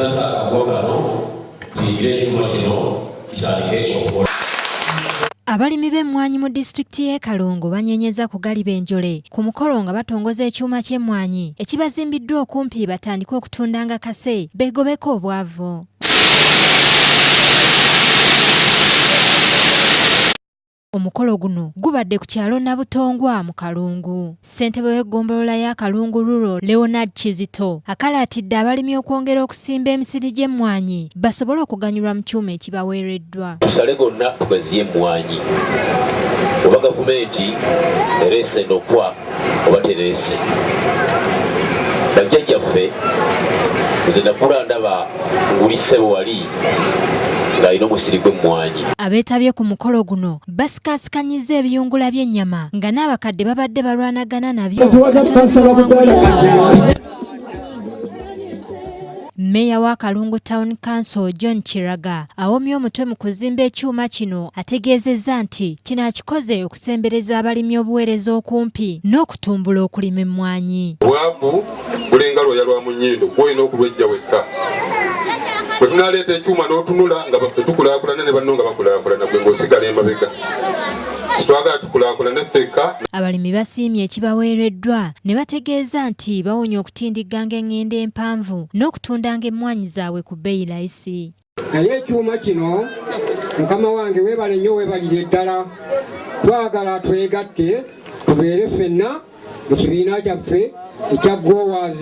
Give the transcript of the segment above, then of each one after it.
Sasa akaguwa kano tuyingire ekyuma kino kitandike okukola. Abalimi b'emmwanyi mu disitulikiti y'e Kalungu banyenyeza ku galiba enjole ku mukolo nga batongoza ekyuma ky'emmwanyi ekibazimbiddwa okumpi batandike okutundanga kase beegobeko obwavu. Omukolo guno gubadde ku kyalo Nabutongwa mu Kalungu. Ssentebe w'eggombolola ya Kalungu Rural Leonard Kizito akalaatidde abalimi okwongera okusimba emisiri gy'emmwanyi basobole okuganyulwa mu kyuma ekibaweereddwa. Tusale gonna tugaziye emmwanyi oba gavumenti ereese nokwa oba tereese. Bajjajjaffe nze nakula ndaba nguli ssebo wali ng'alina omusiri gw'emmwanyi. Abeetabye ku mukolo guno basikaasikanyizza ebiyungula by'ennyama nga n'abakadde babadde balwanagana nabyo katono. Mmeeya wa Kalungu Town Council John Kiraga awomye omutwe mu kuzimba ekyuma kino ategeezezza nti kino akikoze okusembereza abalimi obuweereza okumpi n'okutumbula okulima emmwanyi. Obwavu bulinga lwoya lwa mu nnyindo, gw'olina okulwejja wekka. Bwe tunaleeta ekyuma n'otunula nga baffe tukulaakulana ne banno nga bakulaakulana, gwe ng'osigala emabega. Sitwagala tukulaakulane ffekka. Abalimi basiimye ekibaweereddwa ne bategeeza nti bawonye okutindigganga eng'endo empanvu n'okutundanga emmwaanyi zaabwe ku bbeeyi layisi. Naye ekyuma kino mukama wange weebale nnyo, weebalire ddala. Twagala twegatte tubeere ffenna mu kibiina kyaffe ekya Growers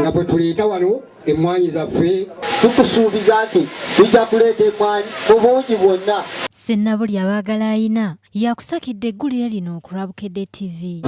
nga bwe tuleeta wano emmwanyi zaffe. Tukusuubiza nti tujja kuleeta emmwanyi mu bungi bwonna. Ssennabulya abaagala ayina yakusakidde eggulire lino ku lwa Bukedde TV.